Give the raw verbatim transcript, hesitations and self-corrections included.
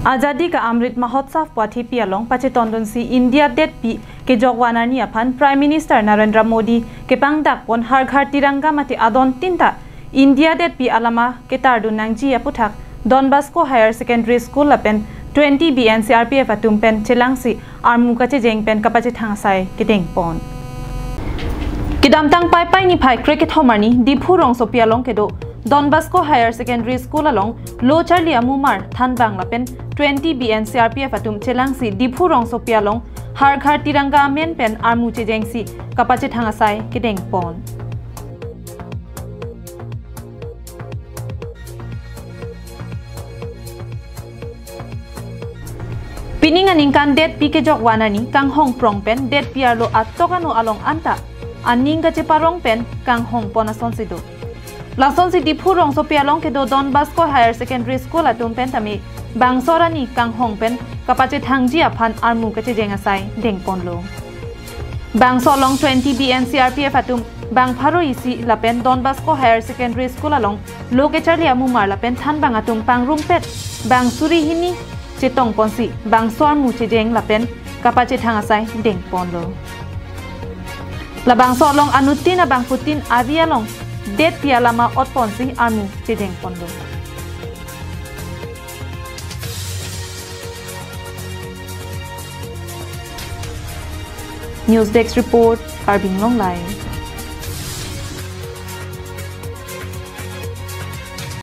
Azadi ka Amrit Mahotsav pu athepi along pachetondunsi India detpi kejok van arni aphan Prime Minister Narendra Modi kepangdakpon Har Ghar Tiranga mate adon tinta India detpi alama ketardun nangji aputhak Don Bosco Higher Secondary School lapen twenty B N C R P F atum pen chelangsi armu kachejeng pen kapachethang asai kedengpon. Kedamtang Paipai niphai krekethom arni Diphu rongsopi along kedo Don Bosco Higher Secondary School along lo charli amumar thanbang lapen twenty B N C R P F atum chelangsi Diphu rongsopi along Har Ghar Tiranga amen pen armu chejengsi kapachethang asai kedengpon. Pining aningkan detpi kejok van arni kanghong prong pen detpi arlo atok ano along anta aning kacheparong pen kanghongpon asonsi do. Lasonsi Diphu rongsopi along kedo Don Bosco Higher Secondary School atum pen tame bangso arni kanghong pen kapachethangji aphan armu kachejeng asai dengponlo. Bangso along twenty B N C R P F atum bang pharo isi lapen Don Bosco Higher Secondary School along lo kecharli amumar lapen thanbang atum pangrumpet bang suri hini chetongponsi bangso armu chejeng lapen kapachethang asai dengponlo. Labangso along anuttin abangphutin avi along detpi alama otponsi armu chejengponlo. News Desk Report, Karbi Anglong Live.